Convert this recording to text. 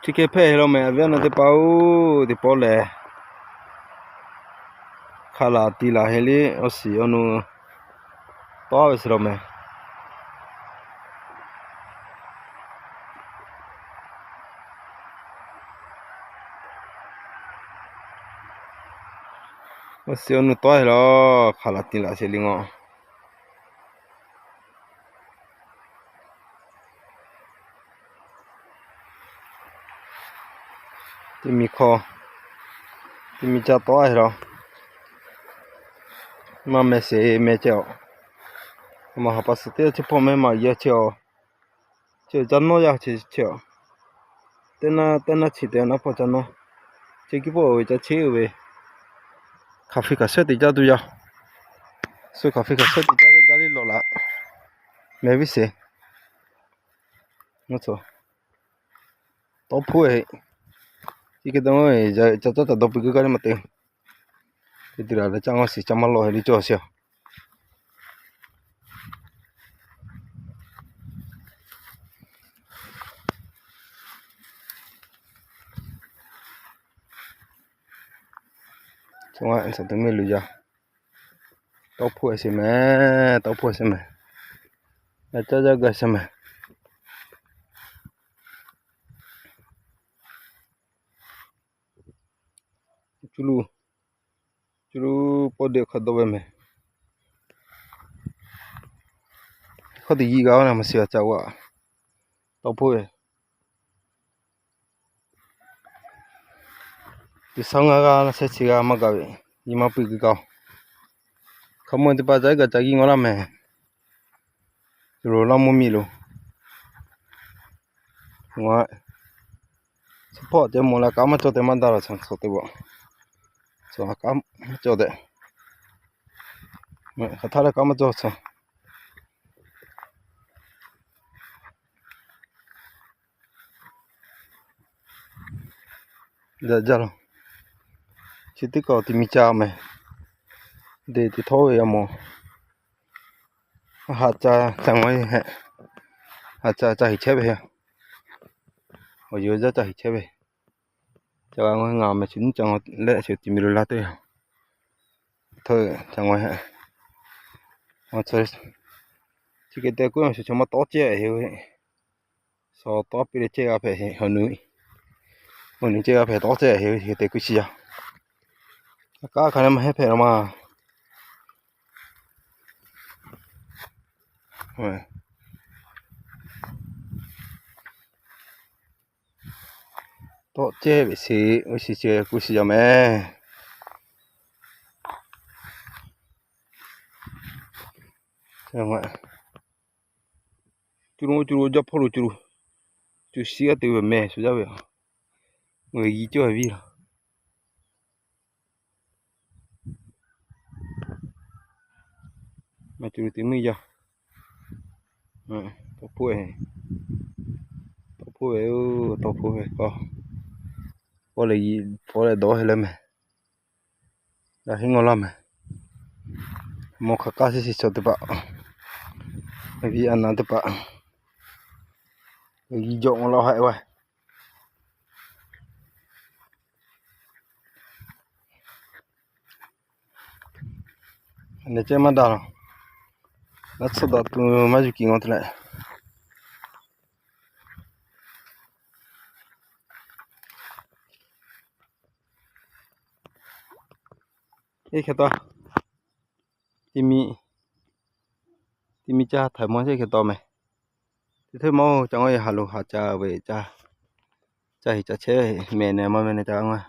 Chi hk'e hpehꞈ e law mehˍ, a viˉ a naˬ teˇ hpaˍ-oˬ, teˇ pawˆ lehˬ, hk'a laˬ ti laˬ heh liˇ awˬ shiˍ awˬ nu tawˉ ve shiˍ law mehˍ. Awˬ shiˍ awˬ nu tawˉ heh law, hk'a laˬ ti laˬ sheˍ liˇ ngawˬ. Teˇ mi hk'aw, teˇ mi caˇ tawˉ heh law, maˇ meh sheˍ meh ceh-oˬ. Maˬ haˍ pa suhˍ teˇ chi hpawˇ meh maˬ yaˇ ceh-oˬ. Chi caˇ nawˉ yaˇ chi chehˇ-oˬ. Teˇ naˇ teˇ naˇ chi te naˉ hpawˇ caˇ nawˉ. Chi kiˇ pawˆ-oˬ ve caˇ cheˉ-oˬ ve, hk'aˬ hk'e hk'aˬ shehˉ te caˇ tuˬ yaˇ. Shu hk'aˬ hk'e hk'aˬ shehˉ te caˇ gaˇ liˇ lawˬ laꞈ. Meh viˉ sheˍ. Tawˇ hpfuhˆ-e. Chi hk'e te-o, ca caˇ taˍ dawˇ pui g'uiˇ gaˇ liˇ maˇ te. Te te laˬ leh caˇ ngaˇ shiˍ caˇ maˇ lawˬ heh liˇ cawˬ sheˍ-oˬ. Tawˇ hpfuhˆ-e sheˍ mehˍ, tawˇ hpfuhˆ-e sheˍ mehˍ. Yaꞈ caˇ yaˇ gaˬ sheˍ mehˍ. Cuˇ lu, cuˇ lu pawˇ de hk'a dawˇ ve mehˍ. Hk'aw teꞈ yiˇ g'a-oˬ na maˇ shiˍ g'a ca-oˬ-a. Tawˇ hpfuhˆ-e. Teˇ saˉ ngaˇ g'aˇ laˇ shehˉ chi g'aˇ maˇ gaˬ ve, nyi ma pui g'uiˇ kaꞈ-oˬ. Hk'a mvuhˇ teˇ hpaˍ ca iˉ kaꞈ ca g'uiˇ ngawˬ laˇ mehˍ. Cuˇ lu laˇ mvuhˇ miˬ lo, chi hpawˇ ceh mawˬ leh kaꞈ maˇ cawˬ tehꞈ maˇ daꞈ laˬ chaw teˇ pawˆ. Chaw kaꞈ maˇ cawˬ tehꞈ, hk'aˬ htaˇ leh kaꞈ maˇ cawˬ chaw. Jaˇ jaˇ laˬ. Chi teˇ kaꞈ teˇ mi caˇ mehˍ. Deꞈ teˇ htawˇ ve yaˇ mawˬ. Haꞈ ca ca ngaˬ heh, haꞈ ca ca heˍ chehˇ ve heh. Awˬ yawˇ jaˇ ca heˍ chehˇ ve. Ca g'a ngaˬ ngaˬ mehˍ chi nyiˇ ca ngaˬ leh chi teˇ mi lo laˇ teˇ htawˇ ca ngaˬ heh. Chi hk'e te k'oˆ ve shu chaw maˇ tawˉ cehˇ heˍ ve. Shu tawˉ piˇ leh cehˇ g'a hpehꞈ heˍ, awˬ nu, awˬ nu cehˇ g'a hpehꞈ tawˉ cehˇ heˍ ve, chi hk'e te k'oˆ chi yaˇ. Aꞈ kaˉ hk'a leh maˇ heˆ hpehꞈ la maˇ. Tawˆ cehˇ ve sheˍ, oˇ shiˍ ceh k'oˆ shiˍ yaˇ mehˍ. Cuˇ lu cuˇ lu jaˇ hpawˇ lo cuˇ lu, cuˇ shiˉ g'aˇ te ve mehˍ shu jaˇ ve, ngaˬ hui yi cawˇ ve viˉ laˬ. Maˇ cuˇ lu te meuˇ yaˇ. Tawˇ hpfuhˆ ve, tawˇ hpfuhˆ ve, tawˇ hpfuhˆ ve k'o, pawˇ leh yi, pawˇ leh dawˇ heh leh mehˍ. Yaꞈ henˇ ngawˬ laˇ mehˍ. Mawˬ hk'aˬ k'aˇ sheˍ sheˍ chaw teˇ hpaˍ, viˉ a naˍ teˇ hpaˍ, yi jawꞈ ngawˬ laˇ heh ve. Neˬ cehˇ maˇ daꞈ laˬ. Naˉ tsuhˇ daꞈ tuˬ maˇ yuˬ kiˬ ngawˬ te leh. Eˇ hk'e taw, ti mi, ti mi caˇ htaiˍ mawˇ chehˇ hk'e taw mehˍ. Teˇ hteˇ maˇ-oˬ, ca ngaˬ hui haˍ lo haˍ ca ve, ca heˍ ca chehˇ mehˍ neh maˇ meh neh ca ngaˬ